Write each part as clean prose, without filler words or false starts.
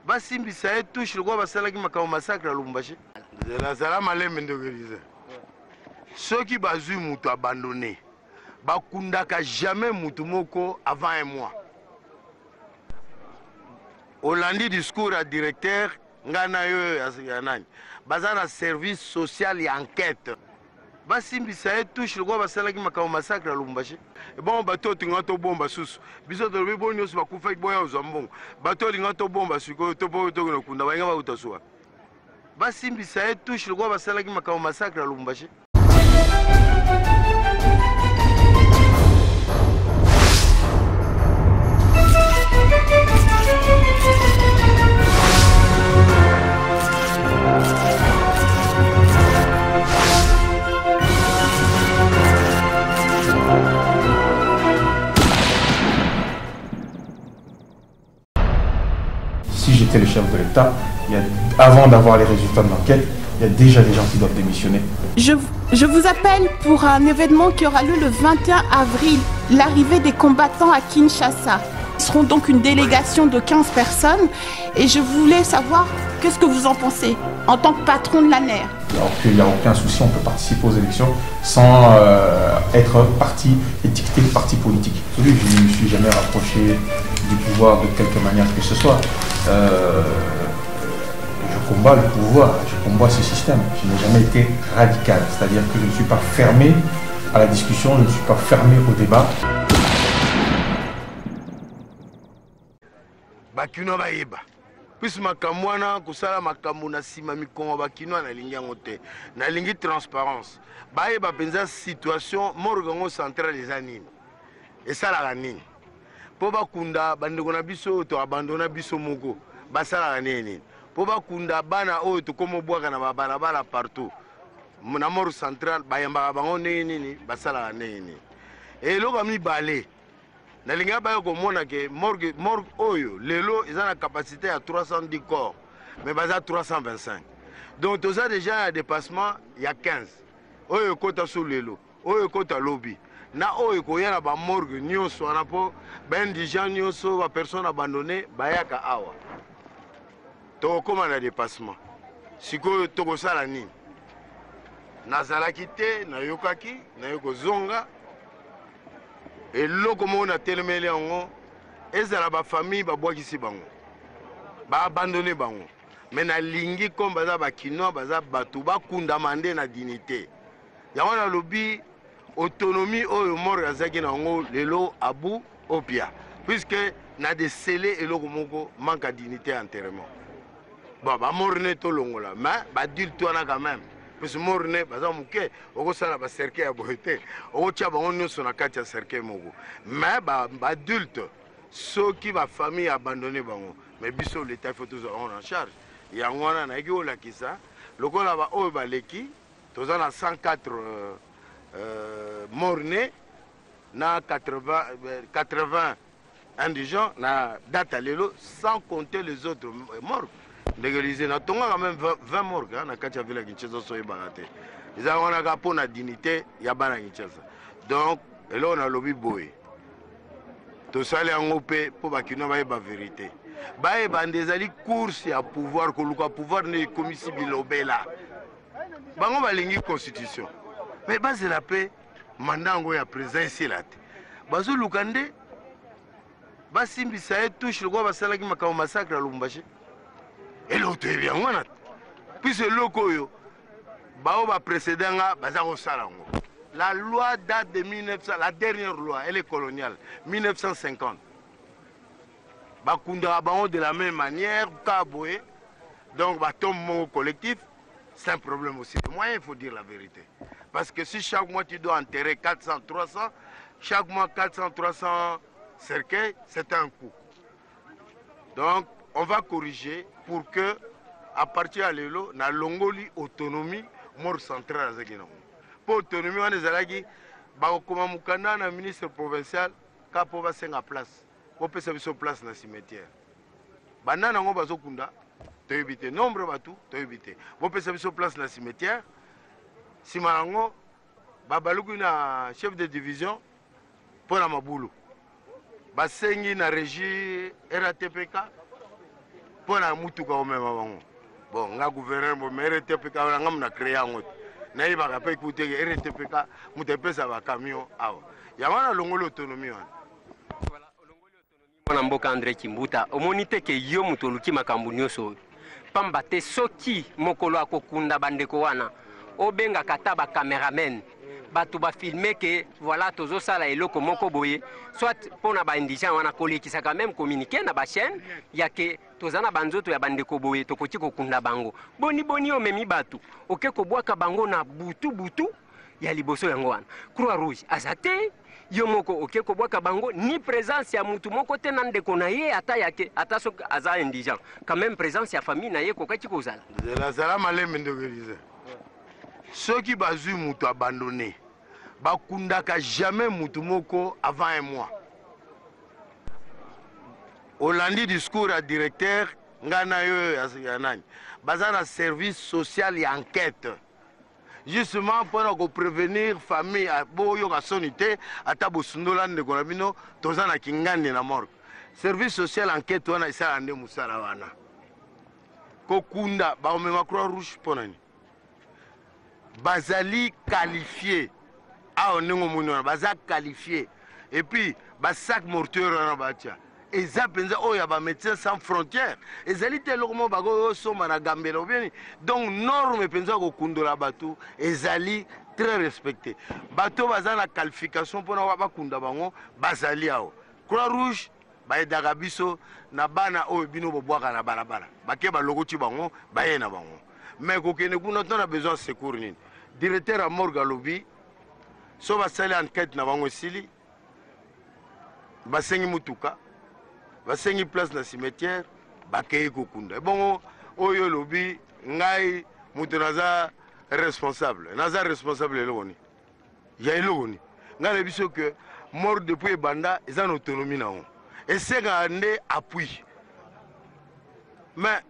Basimbisa ye touche lokola basalaki makambo massacre ya Lubumbashi. Zela zala malembe ndeko Elise. Soki bazui mutu abandonne bakundaka jamais mutu moko avant un mois. Olandi discours ya directeur ngai na yo ya nani baza na service social ya enquête. Basimbisa ye touche lokola basalaki makambo massacre ya Lubumbashi. Ebongo bato oyo tolinga tobomba susu biso tolobi bo nyonso bakufaki boya kozwa mbongo bato oyo olinga tobomba sikoyo to mpo tokende kokunda balinga bauta suwa basimbisa ye touche lokola basalaki makambo massacre ya Lubumbashi. Si j'étais le chef de l'État, avant d'avoir les résultats de l'enquête, il y a déjà des gens qui doivent démissionner. Je, je vous appelle pour un événement qui aura lieu le 21 avril, l'arrivée des combattants à Kinshasa. Ils seront donc une délégation de 15 personnes et je voulais savoir qu'est-ce que vous en pensez en tant que patron de l'ANER. Alors qu'il n'y a aucun souci, on peut participer aux élections sans euh, être parti étiqueté parti politique. Je ne me suis jamais rapproché du pouvoir de quelque manière que ce soit. Euh, je combats le pouvoir, je combats ce système. Je n'ai jamais été radical, c'est-à-dire que je ne suis pas fermé à la discussion, je ne suis pas fermé au débat. Bakinois bayeba puisque makambo wana kosala makambo na nsima mikongo bakinois nalingi yango te nalingi transparence bayeba mpenza situation morgue yango centrale eza nini esalaka nini mpo bakunda bandeko na biso oyo toabandona biso moko basalaka nini nini mpo bakunda bana oyo tokomobwaka na babalabala partout na morgue centrale bayambaka bango ndenge nini basalaka ndenge nini eloko ya mibale Nalingaki baya komona ke morgue, morgue oyo lelo eza na capacité ya 310 corps mais baza 325 donc toza déjà na dépassement ya 15 oyo ekota so lelo oyo ekota lobi na oyo ekoya na bamorgue nyonso wana mpo baindigent nyonso bapersone abandonne bayaka awa tokokoma na dépassement sikoyo tokosala nini nazalaki te nayokaki naye kozonga Eloko moko na telemeli yango ezala ba famille babwakisi bango ba abandonne bango mais nalingi comme baza ba kinois baza bato bakundama nde na dignité yango nalobi autonomie oyo morgue azalaki na yango lelo abu opia puisque na desele eloko moko manque ya dignité ya enterrement bon ba morne tolongola mais badulte wana quand même puisque morne baza moke okosala ba cercueil ya boye te okotia bango nyonso na kati ya cercueil moko mais baadulte ba soki bafamille abandonne bango mais biso leta ifo tozwa bango na charge yango wana nayaki kolakisa lokola baoyo baleki toza na 104 euh, euh, morne na 80, 80 indigent na date ya lelo sans compter les autres morgues ndenge lise natongaka meme 20 morgue na kati ya ville ya kinshasa so oyebaka te eza wana kaka mpo na dignité ya bana kinshasa donc eloko nalobi boye tosali yango mpe mpo bakinois bayeba verité bayeba nde ezali course ya pouvoir koluka pouvoir nde ekomisi bilobela bango balingi constitution mais bazela mpe Mandat yango ya president esila te. Bazoluka nde basimbisa ye touche lokola basalaki makambo massacre ya Lubumbashi. Eloko toyebi yango wana te. Puisque eloko oyo baoyo ba précédent nga baza kosala yango. La loi date de 1900, la dernière loi, elle est coloniale, 1950. Bakundaka bango de la même manière, kaka boye. Donc batombe moko collectif. C'est un problème aussi de moyens, il faut dire la vérité. Parce que si chaque mois tu dois enterrer 400, 300, chaque mois 400, 300 cercueils, c'est un coût. Donc, on va corriger pour que, à partir ya lelo, na longoli autonomie, morgue centrale azalaki nango. Po autonomie wana ezalaki bakokoma mokanda na ministre provincial kaka po basenga place, bopesa biso place na cimetière. Banani yango bazokunda toyebi te, nombre batu toyebi te. Bopesa biso place na cimetière. Sima yango babaluki na chef de division mpo na mabulu, basengi na régie RATPK. Mpo na mutuka komema bango. Bon, nga gouverneur bo mais RTPK wana nga muna créer yango te. Nayebaka mpe kutu ke RTPK moto epesa ba camion awa. Yango wana alongoli autonomie wana. Mwana mboka Andre Kimbuta, omoni te ke yo moto oluki makambo nyonso oyo? Pamba te soki mokolo akokunda bandeko wana, obengaka ata ba cameramen, bato ba filme ke voilà tozosala eloko moko boye, soit mpo na ba indigents wana kolekisa quand même communiqué na ba chaîne ya ke toza na banzoto ya bandeko boye tokoki kokunda bango. Boni boni omemi bato oke kobwaka bango na butu butu ya liboso yango wana Croix Rouge aza te, yo moko oke kobwaka bango, ni présence ya mutu moko te na ndeko na ye, ata yake, ata soki aza indigent, quand même présence ya famille na ye ekokaki kozala. Zela, zala malembe ndeko Elise. Soki bazwi mutu abandonné, bakundaka jamais mutu moko avant un mois. Olandi discours ya directeur ngai na yo ya nani, baza na service social ya enquête justement mpona koprévenir famille boyoka soni te, ata bosundola ndeko na bino, toza na kingandi na morgue. Service social enquête wana esala nde mosala wana. Kokunda bakomema Croix Rouge mpo nani? Bazali qualifié awa ndenge omoni wana, baza qualifié. Et puis basac mortuaire wana batia eza mpenza oyo ya bamédecins sans frontières, ezali te eloko moko bakosomba na Gambela obieni. Donc norme mpenza kokundola bato ezali très respecté. Bato baza na qualification mpona bakunda bango bazali awa. Croix Rouge bayedaka biso na bana oyo bino bobwaka na balabala, bake balokoti bango, baye na bango. Mais kokende kuna to na besoin secours nini? Directeur ya morgue alobi so basali enquête na bango esili, basengi mutuka, basengi place na cimetière, bakei kokunda. Ebongo oyo olobi ngai moto naza responsable, naza responsable eloko nini ya eloko nini? Ngai nayebi so ke morgue depuis ebanda eza na autonomie na yango, esengaka nde appui. Mais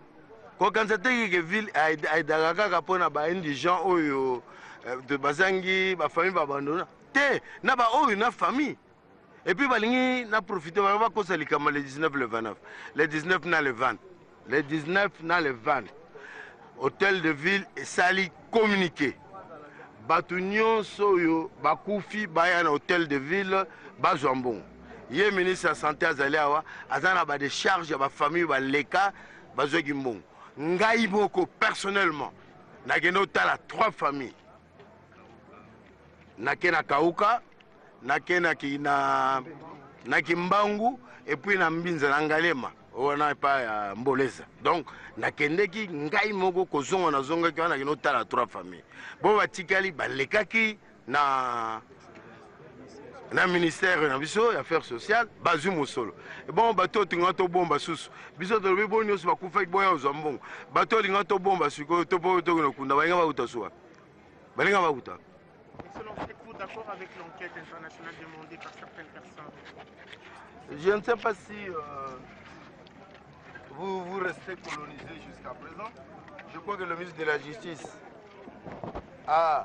kokanisa te ke ville aidaka kaka mpona baindigent oyo bazangi bafamille, babandona te, na baoyo na famille. Et puis balingi na profite, bango bakosa likambo le 19, le 29, le 19 na le 20, le 19 na le 20, hôtel de ville esali communiqué, bato nyonso oyo bakufi baya na hôtel de ville bazwa mbongo. Ye ministre ya santé azali awa, aza na badécharge ya bafamille baleka bazwaki mbongo. Ngai moko personnellement nakende otala trois familles, nake na Kauka, nake na Kimbangu et puis na Mbinza na Ngalema wana epai ya Mboleza. Donc nakendeki ngai moko, kozonga nazongaki wana, nakende otala trois famille bo batikali balekaki na ministère na biso ya affaires sociales, bazwi mosolo. Bon, bato oyo tolinga tobomba susu, biso tolobi bo nyonso bakufaki boya ozwa mbongo. Bato oyo olinga tobomba sikoyo to mpo tokende okunda, balinga bakuta su wapi? Balinga bakuta. Excellence, êtes-vous d'accord avec l'enquête internationale demandée par certaines personnes? Je ne sais pas si vous, vous restez colonisé jusqu'à présent. Je crois que le ministre de la Justice a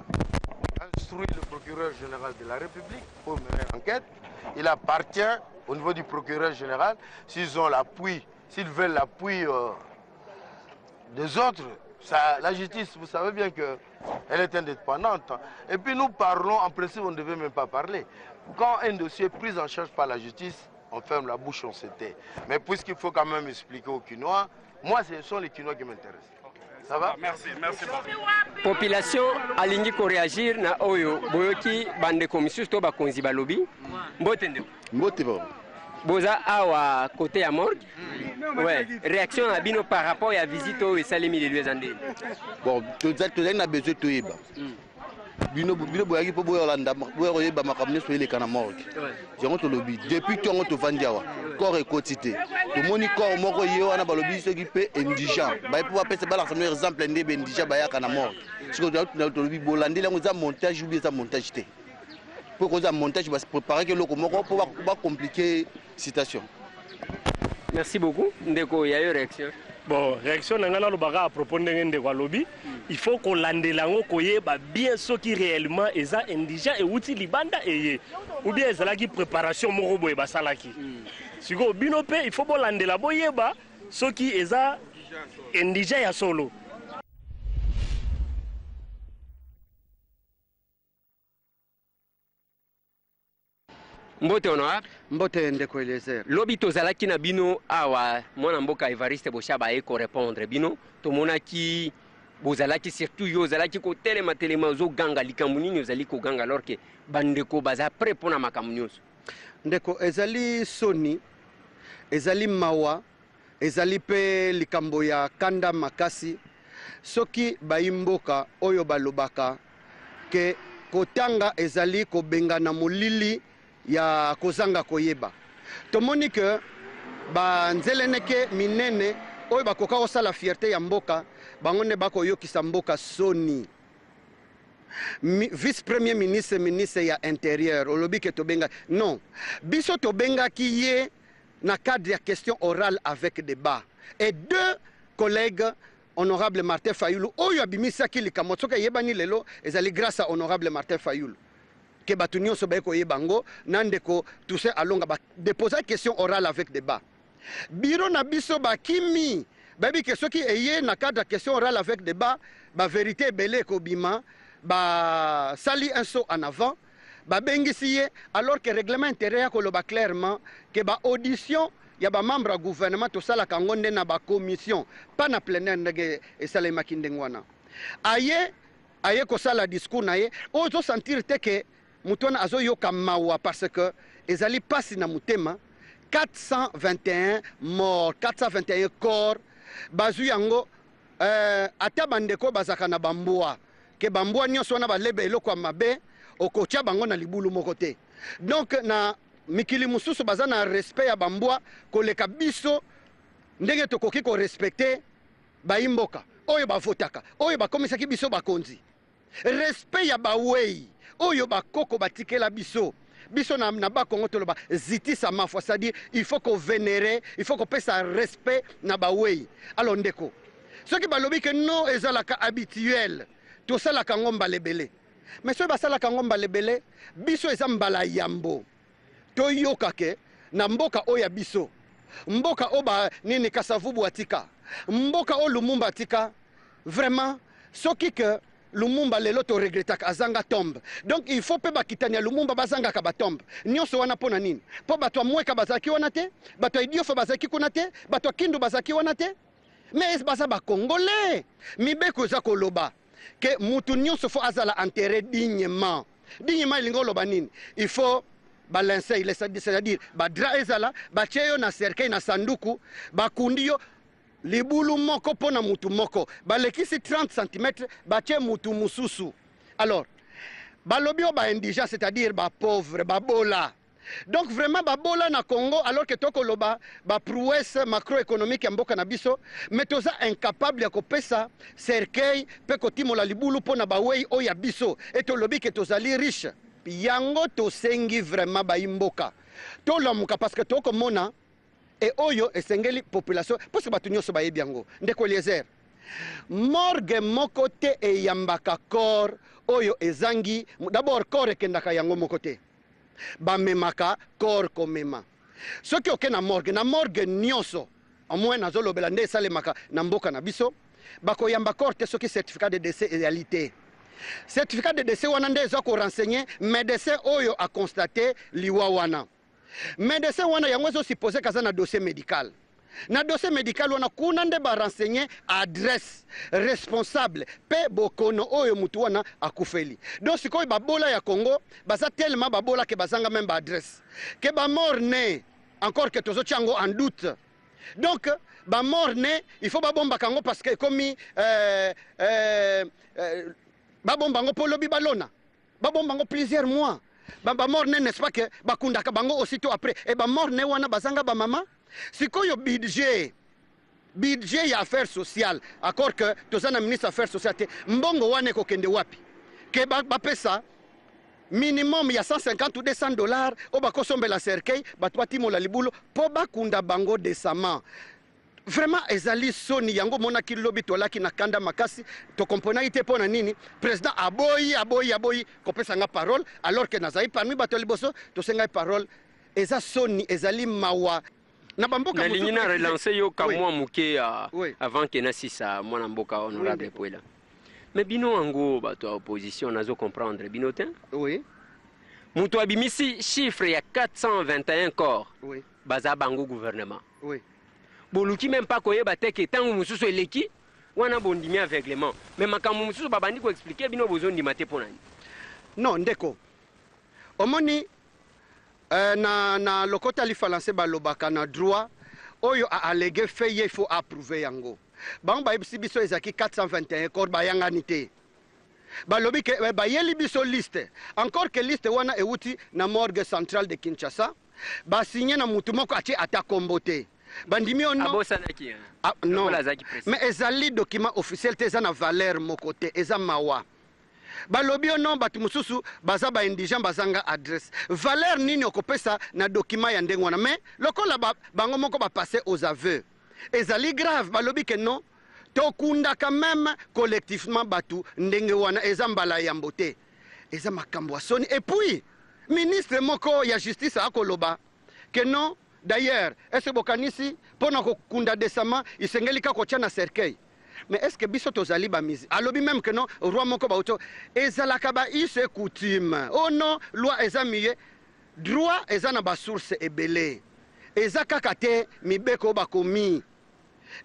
instruit le procureur général de la République pour mener l'enquête. Il appartient au niveau du procureur général, s'ils ont l'appui, s'ils veulent l'appui des autres. Ça, la justice, vous savez bien qu'elle est indépendante. Et puis nous parlons, en principe, on ne devait même pas parler. Quand un dossier est pris en charge par la justice, on ferme la bouche, on se tait. Mais puisqu'il faut quand même expliquer aux Kinois, moi, ce sont les Kinois qui m'intéressent. Ça va? Merci, merci beaucoup. Population alingi koréagir na oyo boyoki bandeko misusu to bakonzi balobi. Mbote ndeko. Mbote bo. Boza awa côté ya morgue. Ouais, réaction na bino par rapport ya visite oyo esalemi lelo eza ndeni? Bon, tozali na besoin toyeba. Bino boyaki mpo boyolanda, boya koyeba makambo nyonso eleka na morgue. Yango tolobi depuis ntongo tovandi awa, corps ekoti te. Tomoni corps moko ye wana, balobi soki mpe indigent baye mpo bapesa balakisa bino exemple nde baindigent bayaka na morgue. Sikoyo tolobi bolandeli yango, eza montage ou bien eza montage te? Mpo koza montage, bapreparaki eloko moko mpo bacompliquer situation. Merci beaucoup ndeko. Ya yo réaction? Bon, réaction na ngai nalobaka à propos ndenge ndeko alobi, il faut kolandela yango, koyeba bien soki réellement eza indigent ewuti libanda eye ou bien ezalaki préparation moko boye basalaki. Sikoyo bino mpe il faut bolandela, boyeba. soki eza indigent ya solo. Mbote honorable. Mbote ndeko Eliezer. Lobi tozalaki na bino awa, mwana mboka Evariste Boshab aye korépondre bino. Tomonaki bozalaki, surtout yo ozalaki kotelema telema, ozoganga. Likambo nini ozali koganga alors que bandeko baza prêt mpona makambo nyonso? Ndeko, ezali soni, ezali mawa, ezali mpe likambo ya kanda makasi soki bayi mboka oyo balobaka ke kotanga ezali kobengana molili ya kozanga koyeba. Tomoni ke banzeleneke minene oyo bakoka kosala fierté ya mboka, bango nde bakoyokisa mboka soni. Vice premier ministre, ministre ya Intérieur, olobi ke tobenga non, biso tobengaki ye na cadre ya question orale avec débat et deux collègues, honorable Martin Fayulu oyo abimisaki likambo. Soki eyebani lelo, ezali grâce à honorable Martin Fayulu ke bato nyonso baye koyeba yango, na ndeko Toussaint Alonga. Badeposa question orale avec débat, bureau na biso bakimi. Bayebi ke soki eye na cadre ya question orale avec débat, bavérité ebele ekobima. Basali un saut en avant, babengisi ye, alors que règlement intérieur ya koloba clairement ke baaudition ya bamembre ya gouvernement tosalaka yango nde na bacommission, pas na plénière ndenge esalemaki. Ndenge wana aye kosala discours na ye oyo ozosentir te ke moto wana azoyoka mawa, parce que ezali mpasi na motema. 421 mort, 421 corps bazwi yango. Ata bandeko bazalaka na bambwa, ke bambwa nyonso wana baleba eloko ya mabe, okotia bango na libulu moko te. Donc na mikili mosusu baza na respect ya bambwa koleka biso ndenge tokoki korespecter bayimboka oyo bavotaka, oyo bakomisaki biso bakonzi. Respect ya bawei oyo bakoko batikela biso. Biso na Bakongo toloba zitisa mafwa, c'est-à-dire il faut kovénérer, il faut kopesa respect na bawei. Alors ndeko, soki balobi ke non, ezalaka habituel, tosalaka yango mbala ebele, mais soki basalaka yango mbala ebele, biso eza mbala yambo toyoka ke na mboka oyo ya biso, mboka oyo ba nini, Kasavubu atika, mboka oyo Lumumba atika. Vraiment, soki ke Lumumba lelo toregretaka azanga tombe, donc il faut mpe bakitani ya Lumumba bazangaka batombe nyonso wana. Mpo na nini? Mpo bato ya Mweka bazalaki wana te, bato ya Idiofa bazalaki kuna te, bato ya Kindu bazalaki wana te, mais baza Bakongolais. Mibeko eza koloba ke mutu nyonso faut azala enterré dignement. Dignement elingi oloba nini? Il faut balinceul, c'est-à-dire badrap ezala, batie yo na cercueil, na sanduku, bakundi yo libulu moko mpo na mutu moko, balekisi 30 cm, batie mutu mosusu. Alors balobi oyo baindigent, c'est-à-dire bapauvre, babola. Donc vraiment babola na Congo, alors que tokoloba baprouesse macroéconomique ya mboka na biso, mais toza incapable ya kopesa cercueil mpe kotimola libulu mpo na bawei oyo ya biso, e tolobi ke tozali riche. Yango tosengi vraiment bayimboka tolamuka, parce que tokomona e oyo esengeli population, parce que bato nyonso bayebi yango. Ndeko Eliezer, morgue moko te eyambaka corps oyo ezangi. D'abord corps ekendaka yango moko te, bamemaka corps komema. Soki oke na morgue, na morgue nyonso, au moins nazolobela nde esalemaka na mboka na biso, bakoyamba corps te soki certificat de décès ezali te. Certificat de décès wana nde eza korenseigner médecin oyo aconstater liwa wana. Médecin wana, yango ezosupposer kaza na dossier médical. Na dossier médical wana, kuna nde barenseigner adresse, responsable mpe bokono oyo mutu wana akufeli. Donc sikoyo babola ya Congo baza tellement babola ke bazanga même baadresse, ke bamort ne encore ke tozotia yango en doute. Donc bamort ne, il faut babombaka yango parce que ekomi babomba yango mpo lobi balona, babomba yango plusieurs mois. Bamort ne, n'est-ce pas ke bakundaka bango aussitôt après? E bamort ne wana bazanga bamama. Sikoyo budget ya affaire sociale, accord que toza na ministre affaire sociale te, mbongo wana ekokende wapi ke bapesa minimum ya 150 ou 200 $ oyo bakosombela cercueil, bato batimola libulu mpo bakunda bango décemment? Vraiment ezali soni. Yango omonaki lobi tolaki na kanda makasi. Tokomponaki te mpo na nini président aboyi, aboyi, aboyi kopesa nga parole, alors que nazali parmi bato ya liboso tosengai parole. Eza soni, ezali mawa. Na bamboka Nalingi na relancer yo ka mwa moke ya Oui. avant ke nasisa mwana mboka honorable ndeko. Puela. Mais bino yango bato ya opposition, nazo comprendre bino te. Oui. Moto abimisi chiffre ya 421 corps, baza bango gouvernement. Boluki même pas koyeba te ke ntango mosusu eleki wana, bondimi aveuglement. Mais makambo mosusu babandi koexpliquer bino, bozondima te, mpo nani? Non, ndeko, omoni, na lokota lifalanse balobaka na droit, oyo aalléguer fait, ye faut approuver yango. Bango bayebisi biso ezalaki 421 corps, bayangani te. Balobi ke bayeli biso liste, encore ke liste wana euti na morgue centrale de Kinshasa, basigné na mutu moko atie ata kombo te. Bandimi yo non. Abosanaki, hein? Ah, non. Lokola azalaki pressé. Mais ezali document officiel te, eza na valeur moko te, eza mawa. Balobi yo non, bato mosusu baza baindigent, bazanga adresse. Valeur nini okopesa na document ya ndenge wana? Mais lokola bango moko bapasse aux aveux, ezali grave. Balobi ke non, tokundaka même collectivement bato ndenge wana, eza mbala yambo te. Eza makambo ya soni. Et puis ministre moko ya justice akoloba ke non. D'ailleurs, est ce bokanisi mpo na kokunda décemment esengeli kaka kotia na cercueil? Mais est ce que biso tozali bamisi? Alobi même ke non, roi moko bauti, ezalaka ba us et coutume. Oh non, loi eza miye, droit eza na basource ebele, eza kaka te mibeko oyo bakomi.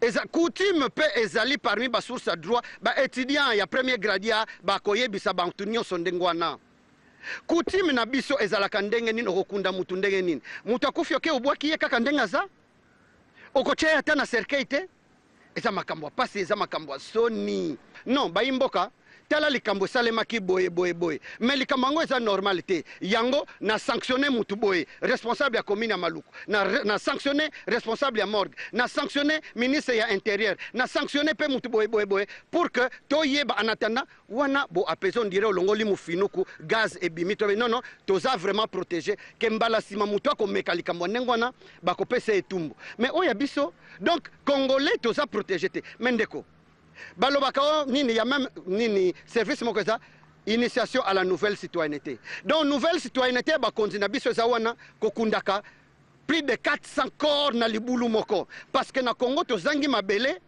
Eza coutume mpe ezali parmi basource ya droit. Baétudiant ya premier grade ya bakoyebisa bantu nyonso ndenge wana. Coutume na biso ezalaka ndenge nini? Okokunda mutu ndenge nini? Mutu akufi, oke obwaki ye kaka ndenge aza, okotia ye ata na cercueil te. Eza makambo ya pasi, eza makambo ya soni. Non, bayi mboka, tala likambo esalemaki boye boye boye, mais likambo yango eza normal te. Yango na sanctionne mutu boye, responsable ya commune ya Maluku, na sanctionne responsable ya morgue, na sanctionne ministre ya intérieur, na sanctionne mpe mutu boye boye boye, pour que toyeba. En attendant wana bo apese, on dirait olongoli mofinuku, gaz ebimi. To non, non, toza vraiment protégé ke mbala nsima motu akomeka likambo ya ndenge wana, bakopesa etumbu. Mais oyo ya biso, donc congolais toza protégé te. Mais ndeko, balobaka o nini ya même nini, service moko eza initiation à la nouvelle citoyenneté. Donc nouvelle citoyenneté ya bakonzi na biso eza wana, kokundaka plus de 400 corps na libulu moko, parce que na Congo tozangi mabele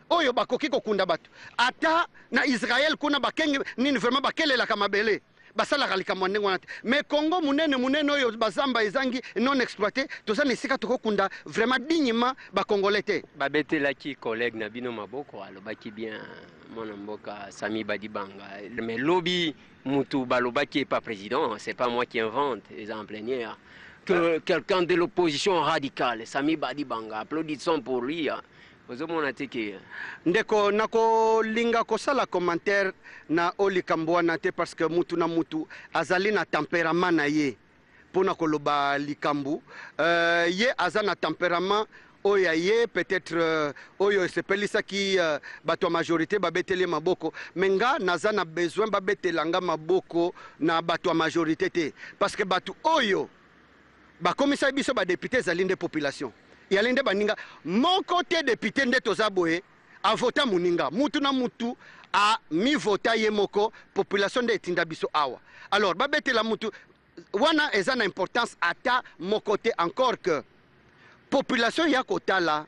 oyo bakoki kokunda bato. Ata na Israel kuna bakenge nini, vraiment bakelelaka mabele, basalaka likambo ya ndenge wana te. Mais Congo monene monene oyo bazamba ezangi non exploité, toza na esika tokokunda vraiment dignement bacongolais te. Babetelaki collègue na bino maboko, alobaki bien, mwana mboka Sami Badibanga. Mais lobi mutu balobaki epa président, c'est pas moi qui invente, eza en plénière, que quelqu'un de l'opposition radicale, Sami Badibanga, applaudissons pour lui. Ozomona te ke Ndeko, nakolinga kosala commentaire na o likambo wana te, parce que mutu na mutu azali na tempérament na ye mpona koloba likambo. Ye aza na tempérament oyo ya ye, peut-être oyo esepelisaki bato ya majorité, babeteli ye maboko. Mais nga naza na besoin babetela nga maboko na bato ya majorité te, parce que bato oyo bakomisaki biso badéputé ezali nde population, yali nde baninga moko te. Député nde toza boye, avota moninga, mutu na mutu amivota ye moko. Population nde etinda biso awa. Alors babetela mutu wana eza na importance ata moko te. Encore que population ya kotala,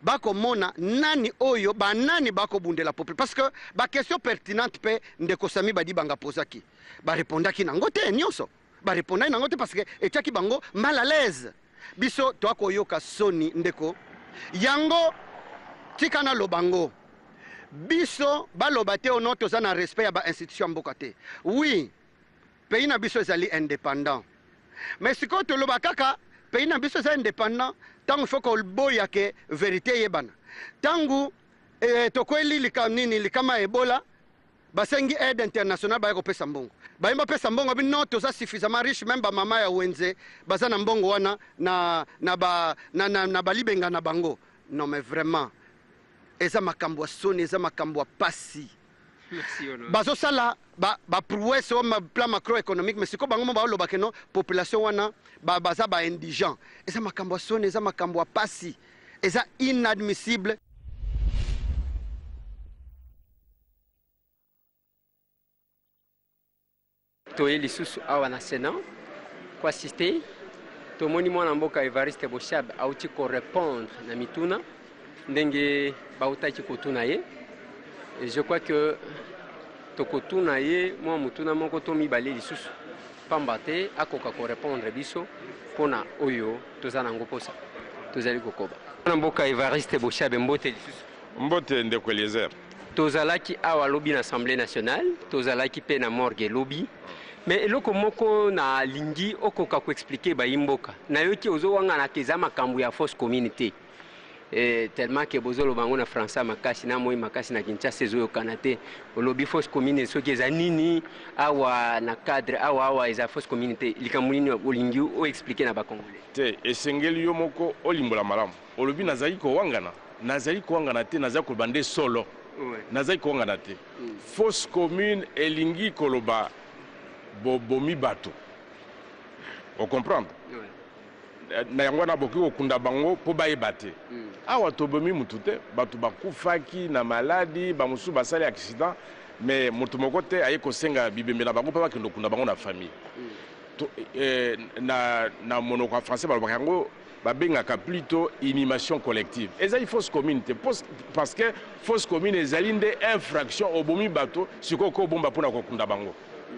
bakomona nani oyo banani bakobundela population, parce que baquestion pertinente mpe ndeko Sami Badibanga pozaki, barépondaki nango te. Nyonso barépondaki nango te, parce que etiaki bango mal à l'aise. Biso toakoyoka soni, ndeko. Yango tika naloba ngo, biso baloba te ono toza na respect ya bainstitution ya mboka te. Oui, pays na biso ezali indépendant, mais sikoyo toloba kaka pays na biso eza indépendant ntango faut koboya ke vérité eyebana. Ntango tokweli nini, likama ya Ebola, basengi aide internationale, baya kopesa mbongo, baye bapesa mbongo bi non, toza suffisamment riche. Même bamama ya wenze baza na mbongo wana na balibenga na bango. Non, mais vraiment eza makambo ya soni, eza makambo ya pasi. Bazosala baprouesse ba oyo plan macroéconomique, mais sikoyo bango mo baoloba ke non, population wana baza baindigent. Eza makambo ya soni, eza makambo ya pasi, eza inadmissible. Toye lisusu awa na Sénat koassister Tomoni mwana mboka Evariste Boshab auti ko repondre na mituna ndenge bautaki kotuna ye. Et je crois que tokotuna ye mwa motuna moko to mibale lisusu pamba te akoka ko repondre biso mpona oyo toza nango mposa. Tozali kokoba. Mwana mboka Evariste Boshab, mbote lisusu. Mbote ndeko Eliezer. Tozalaki awa lobi na Assemblée nationale, tozalaki mpe na morgue lobi. Mais eloko moko nalingi okoka ko expliquer bayi mboka. Nayoki ozowanganaka eza makambo ya fosse commune te. Eh, tellement que bozoloba yango na français makasi na moi makasi na Kinshasa ezoyokana te. Olobi fosse commune soki eza nini awa na cadre awa awa eza fosse commune te. Likambo nini olingi o expliquer na ba Congolais? Te, esengeli yo moko olimbola malamu. Olobi nazali kowangana? Nazali kowangana te, nazali koloba nde solo. Nazali kowangana te. Fosse commune elingi koloba bobomi bato. O comprendre? Na yango wana bokoki kokunda bango mpo bayeba te. Awa tobomi mutu te, bato bakufaki na maladi, ba mosusu basali accident, mais moto moko te aye kosenga bibembe na bango mpo bakende kokunda bango na famille. To, eh, na, na monoko ya français balobaka yango babengaka plutot inhumation collective. Ezali fosse commune te, parce que fosse commune ezali nde infraction, obomi bato, sikoyo okoki kobomba mpo na kokunda bango.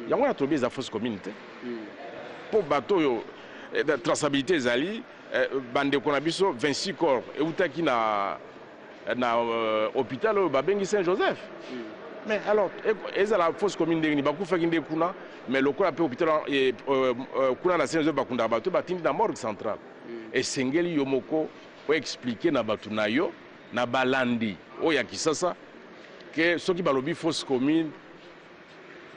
Yango wana tolobi eza fosse commune te. Mpo bato oyo traçabilite ezali, bandeko na biso 26 corps eutaki na na hopital oyo babengi Saint Joseph. Mais alors ezala fosse commune ndenge nini, bakufaki nde kuna, mais lokola mpe hôpital kuna na Saint Joseph bakundaka bato, batindi na morgue centrale. Esengeli yo moko o expliquer na bato na yo, na balandi oyo ya Kisasa, ke soki balobi fosse commune,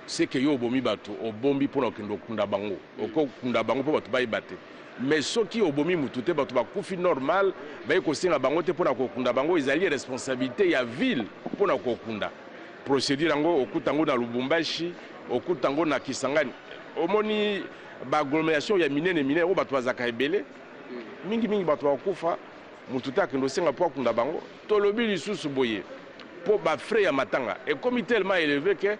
ce que yo obomi bato, obombi pona okende kokunda bango, oko kunda bango po bato bayeba te. Mais soki obomi mutu te, bato bakufi normal, baye kosenga bango te pona kokunda bango, ezali responsabilite ya ville pona kokunda. Procedure yango okuta yango na Lubumbashi, okuta yango na Kisangani. Omoni ba agglomeration ya minene minene oyo bato bazalaka ebele, mingi mingi bato bakokufa, mutu te akende kosenga po akunda bango. Tolobi lisusu boye po ba frais ya matanga ekomi tellement eleve que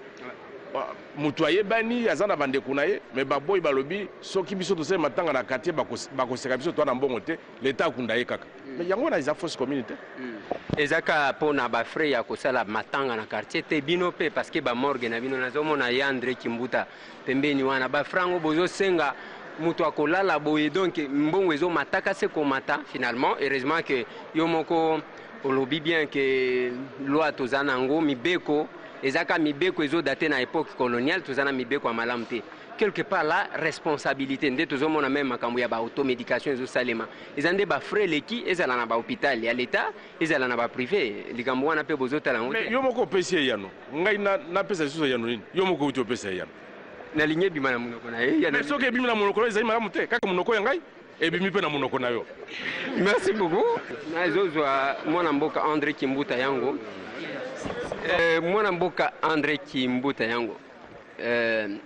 mutu ayebani aza na bandeko na ye, mais baboyi, balobi soki biso tosali matanga na quartier bakoseka biso, toza na mbongo te, l'etat akunda ye kaka. Mais yango wana eza fosse commune te. Eza kaka po na ba frais ya kosala matanga na quartier te, bino pe parce que ba morgue na bino nazomona ye Andre Kimbuta pembeni wana, ba frais yango bozosenga mutu akolala boye, donc mbongo ezomataka se komata. Finalement heureusement que yo moko olobi bien que loi toza nango, mibeko eza ka mibeko ezodate na époque coloniale, toza na mibeko ya malamu te. Quelque part la responsabilité nde tozomona même makambo ya ba automédication ezosalema, eza nde ba frais eleki, ezala na ba hôpital ya l'État, ezala na ba privé, likambo wana mpe bozotala yango te. Yo moko opesi eyano, ngai napesa lisusu eyano nini? Yo moko outi opesa eyano. Nalingi ebima na monoko na ye. Mais soki ebimi na monoko na yo ezali malamu te, kaka monoko ya ngai ebimi mpe na monoko na yo. Merci beaucoup. Nazozwa mwana mboka André Kimbuta yango. Mwana mboka André Kimbuta yango.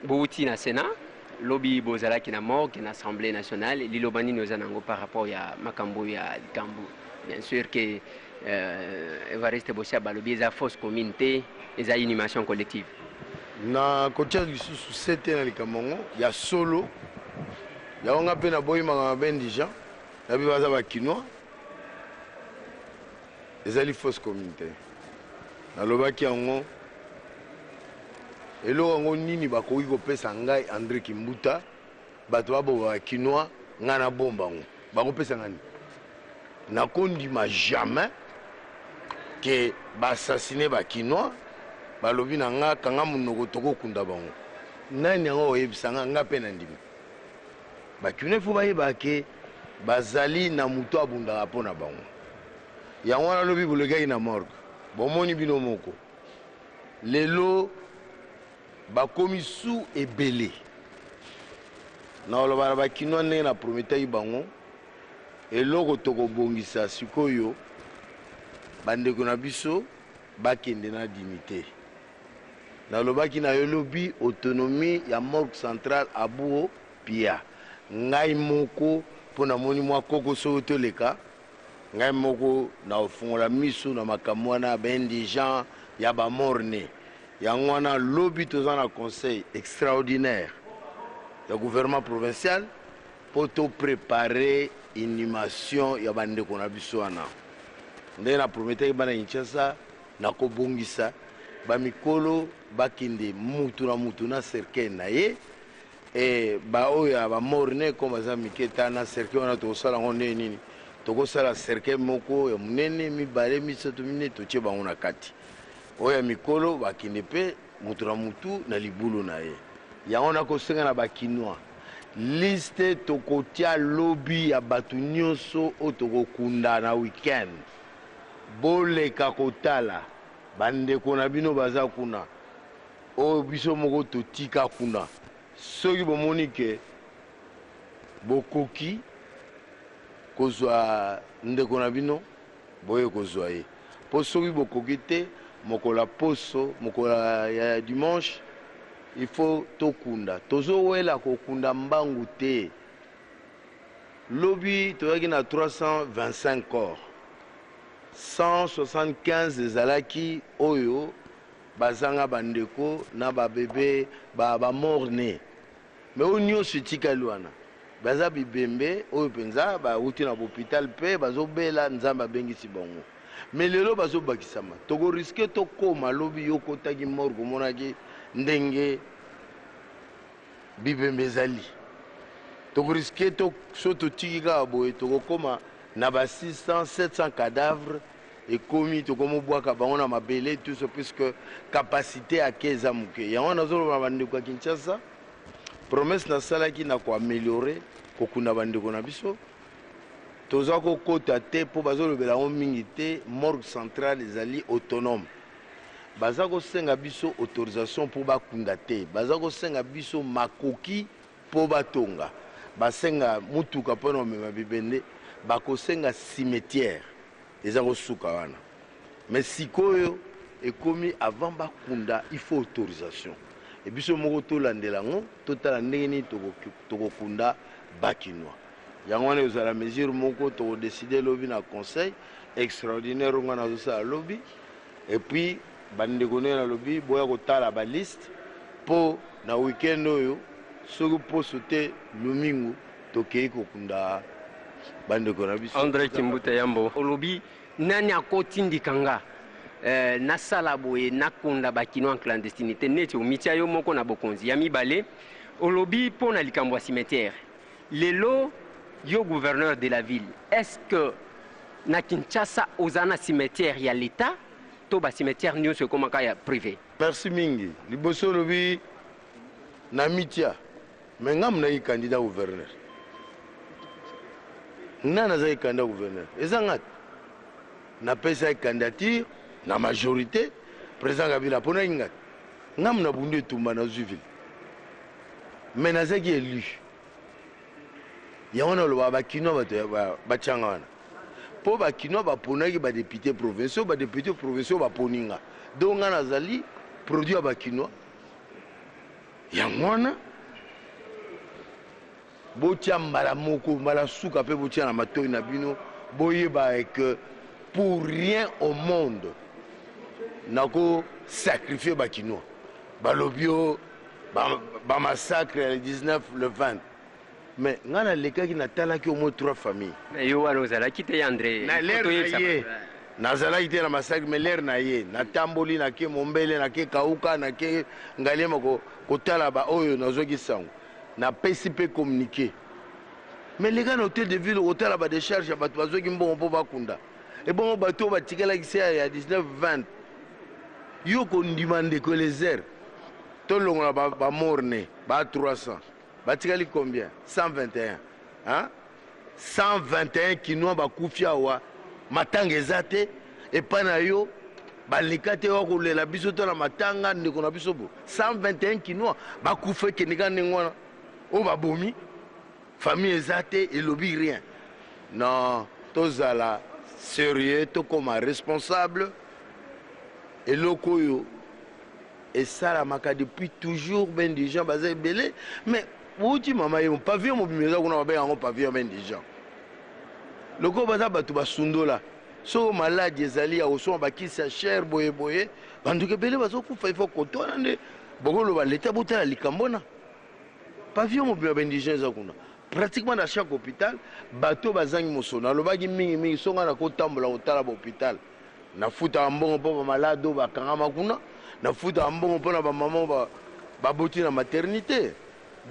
Bouti na Sénat, lobi bozalaki na morgue na Assemblée nationale, liloba nini oza nango par rapport ya makambo ya likambo? Bien sûr que Evariste Boshab balobi eza fosse commune te, eza inhumation collective. Na kotia lisusu sete na likambo yango ya solo, yango nga mpe naboyi makambo ya indigent, nabi baza ba Kinois, ezali fosse commune te. Nalobaki yango, eloko yango nini bakoki kopesa ngai André Kimbuta, bato baboma ba Kinois, ngai nabomba yango, bakopesa ngai nini? Nakondima jamais ke baassassine ba Kinois, balobi na nga kanga monoko tokokunda bango. Nani yango oyebisa nga, nga mpe nandimi. Ba Kinois fo bayeba ke bazali na moto abundaka mpo na bango. Yango wana lobi bolekaki na morgue, bomoni bino moko lelo bakomi su ebele. Na koloba na ba Kinois ndenge na prometaki bango, eloko tokobongisa sikoyo, bandeko na biso bakende na dignité. Nalobaki na yo lobi autonomie ya morgue centrale Abuo Pia. Ngai moko mpo namoni mwa kokoso oyo toleka, ngai moko nakofungola miso na makambo wana ya ba indigent ya ba morne. Yango wana lobi toza na conseil extraordinaire ya gouvernement provincial. mpo toprepare inhumation ya bandeko na biso wana. Ndenge na prometaki bana Kinshasa, nakobongisa bamikolo bakende mutu na mutu na cercueil na ye. E baoyo ya bamorne comme baza mike, ta na cercueil wana tokosala yango ndenge nini? Tokosala cercueil moko ya monene, mibale, misato, minei, totie bango na kati. Oyo ya mikolo bakende mpe mutu na mutu na libulu na ye. Yango nakosenga na Bakinois, liste tokotia lobi ya bato nyonso oyo tokokunda na weekend, boleka kotala bandeko na bino baza kuna, oyo biso moko totika kuna. Soki bomoni ke bokoki kozwa ndeko na bino, boye kozwa ye. Mpo soki bokoki te, mokolo ya poso, mokolo ya dimanche, il faut tokunda. Tozowela kokunda mbangu te. Lobi toyaki na 325 corps, 175 ezalaki oyo bazanga bandeko na babebe, bamort-né. Mais oyo nyonso etikali wana baza bibembe oyo mpenza bauti na bopital mpe bazobela, Nzambe abengisi bango. Mais lelo bazobakisama, tokoriske tokóma lobi. Yo okotaki morgue, omonaki ndenge bibembe ezali. Tokoriske to, so totiki kaka boye, tokokóma na ba 600, 700 cadavre. Ekomi tokomobwaka bango na mabele tuso, puisque capacité ake eza moke. Yango nazoloba na bandeko ya Kinshasa, promesse nasalaki na koaméliorer kokunda bandeko na biso. Toza kokota te mpo bazolobela yango mingi te. Morgue centrale ezali autonome. Baza kosenga biso autorisation mpo bakunda te, baza kosenga biso makoki mpo batonga. Basenga mutuka mpona komema bibende, bakosenga cimetière, eza kosuka wana. Mais sikoyo ekomi avant bakunda, il faut autorisation. E biso moko tolandela yango, totala ndenge nini tokokunda Bakinois. Yango wana ezala mesure moko tokodécider lobi na conseil extraordinaire oyo ngai nazosala lobi. Et puis bandeko, ndenge nalobi, boya kotala baliste mpo na weekend oyo. Soki poso te, lumingu tokei kokunda bandeko na biso. André Kimbuta Yambo, olobi nani akotindika nga nasala boye, nakunda Bakinois en clandestinité, neti omitia yo moko na bokonzi? Ya mibale, olobi mpo na likambo ya cimetière. Lelo yo gouverneur de la ville, est ce que na Kinshasa oza na cimetière ya l'État to bacimetière nyonso ekomaka ya privé? Merci mingi. Liboso olobi na mitia, mais nga munaki candidat gouverneur. Nga nazalaki candidat gouverneur, eza nga te napesaki candidature na majorité. Président Kabila aponaki nga te. Nga mu nabundu etumba, nazwi ville, mais nazalaki élu. Yango nalobaka, Bakinois bato batianga wana mpo Bakinois baponaki badéputé provinciaux, badéputé provinciaux baponi nga. Donc nga nazali produit ya Bakinois. Yango wana botia mbala moko, mbala suka mpe botia na matoi na bino, boyeba ke pour rien au monde nakosacrifier Bakinois. Balobi o bamassacre ya le 19, le 20, mais ngai nalekaki, natalaki au moins trois familles. Yo wana ozalaki te, André. Na l'heure na ye nazalaki te na massacre, mais l'heure na ye natamboli, nake Mombele, nake Kauka, nake Ngaliema kotala baoyo nazwaki sango, napesi mpe communiqué. Mais leka na hôtel de ville kotala badécharge ya bato bazwaki mbongo mpo bakunda. Ebongo bato oyo batikalaki se ya 19, 20, yo kondima? Ndeko Elezer, tolongola bamorne ba 300, batikali combien? 121, hein? 121 Kinois bakufi awa, matanga eza te epai na yo. Baleka te wa kolela biso to na matanga ndeko na biso. Bo 121 Kinois bakufa, ekende kaka ndenge wana. Oyo babomi famille eza te, elobi rien. Non, tozala sérieux, tokóma responsable. Eloko oyo esalamaka depuis toujours, baindigent baza ebele. Mais bouti mama ye, pavillon mobimba eza kuna, babenga yango pavillon baindigent. Lokola baza bato basundola, soki maladi ezali ya kosomba bakisi ya cher boyeboye, banduku ebele bazokufa. Ifo koto wana nde bokoloba leta botala likambo na pavillon mobimba baindigent eza kuna. Pratiquement na chaque hôpital, bato bazangi mosolo. Nalobaki mingimingi, so ngai nakotambola kotala bahôpital, nafutaka mbongo mpo bamalade oyo bakangama kuna, nafutaka mbongo mpona bamama baboti na maternité.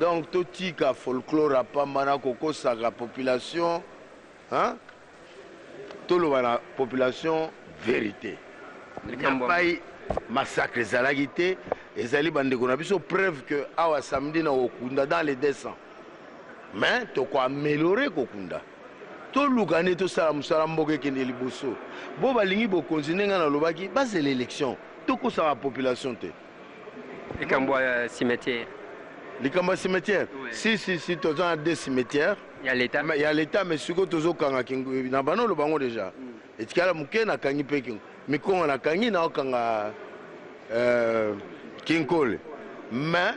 Donc totika folklore apamba na kokosaka population, hein? Toloba na population vérité. Pai massacre ezalaki te, ezali bandeko na biso. Preuve que awa samedi na kokunda dans les 200, mais tokoaméliorer kokunda. Toluka nde tosala mosala, mboka ekende liboso. Bo balingi bokonzi, ndenge nalobaki, bazela élection, tokosaka population te. Likambo ya cimetière. Likambo ya cimetière, si si si, toza na deux cimetières. Ya l'État. Ya l'État, mais sikoyo tozokanga na bano oloba yango déjà, etikala moke. Nakangi mpe kingo mikongo, nakangi, naokanga Kinkole. Mais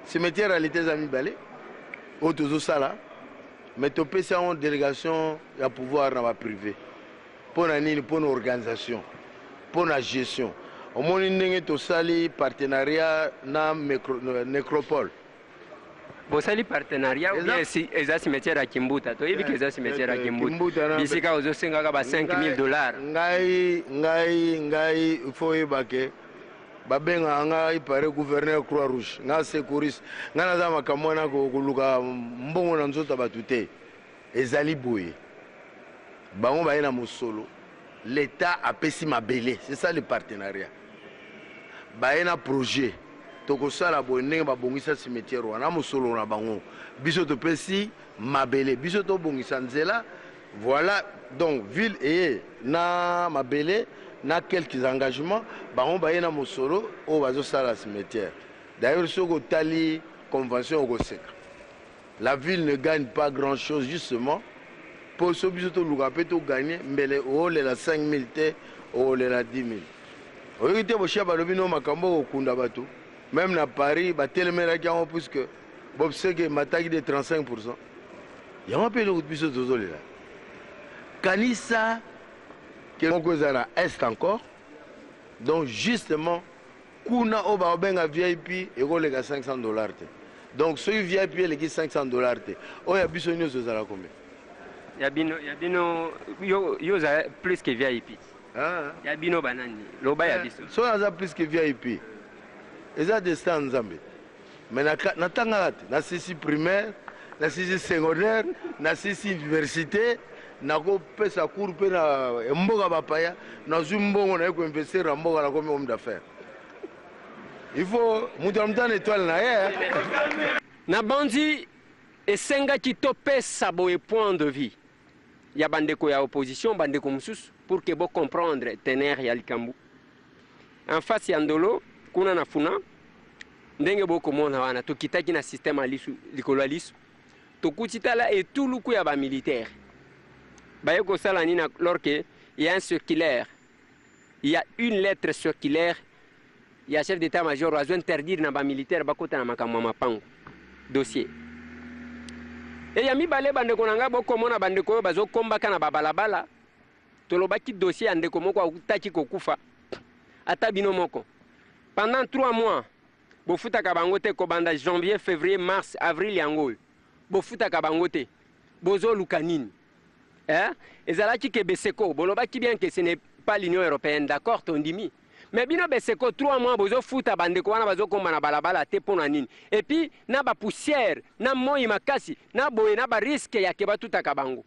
cimetière ya l'État eza mibale oyo tozosala, mais topesi yango délégation ya pouvoir na baprivé. Mpo na nini? Mpo na organisation, mpo na gestion. Omoni ndenge tosali partenariat na nécropole. Bosali partenariat ou bien si eza cimetière ya Kimbuta? Toyebi ke eza cimetière ya Kimbuta, bisika ozosengaka ba 5000 $. Ngai, il faut oyeba ke babengaka ngai pare gouverneur Croix Rouge, ngai secouriste. Ngai naza makambo wana koluka mbongo na nzoto ya bato te. Ezali boye, bango baye na mosolo, l'État apesi mabele, c'est ça le partenariat. Baye na projet, tokosala boye. Ndenge babongisa cimetière wana, mosolo na bango, biso topesi mabele, biso tobongisa nzela. Voilà, donc ville eye na mabele na quelques engagements, bango baye na mosolo oyo bazosala cimetière. D'ailleurs, soki otali convention, okoseka. La ville ne gagne pas grand chose justement, mpo so biso toluka mpe toganye mbele, oolela 5000 te, oolela 10 000. Oyoki te, boshia balobi no makambo okokunda bato. Même na Paris batelemelaki yango, puisque bobseke emataki de 35. Yango mpe eloko biso tozolela. Kanisa ke moko eza na est encore, donc justement kuna oyo bakobenga VIP ekoleka 500 $ te. Donc soki VIP eleki 500 $ te, oyo ya biso nyonso ezala combien? Ya bino, yo oza plus que VIP. Ah. Ya bino banani? Loba ya biso. Soki aza plus que VIP, eza destin ya Nzambe. Mais natangaka te, nasisi primaire, nasisi secondaire, nasisi université, nakopesa cours mpe na mboka bapaya. Nazwi mbongo, naye koinvestir na mboka, nakomi homme d'affaires. Il faut moto ya moto ana étoile na ye. Na bandi esengaki topesa boye point de vue ya bandeko ya opposition, bandeko mosusu, pour ke bocomprendre teneur ya likambo. En face ya Ndolo kuna na Funa, ndenge bokomona wana, tokitaki na système ya lisu likolo ya lisu, tokuti tala etuluku ya bamilitaire. Baye kosala nini alors que il y a un circulaire, il y a une lettre circulaire ya chef d'état major azo interdire na bamilitaire bakota na makambo ya mapango? Dossier e ya mibale, bandeko na ngai, bokomona bandeko oyo bazokombaka na babalabala. Tolobaki dossier ya ndeko moko akutaki kokufa. Ata bino moko, pendant 3 mois bofutaka bango te, kobanda janvier, février, mars, avril, yango oyo bofutaka bango te. Bozoluka nini, eh? Ezalaki ke BCECO, bolobaki bien que ce n'est pas l'Union européenne, d'accord, tondimi. Mais bino BCECO, 3 mois bozofuta bandeko wana bazokomba na balabala te, mpo na nini? Et puis na bapoussière, na moi makasi, na boye, na barisque ya ke batutaka bango.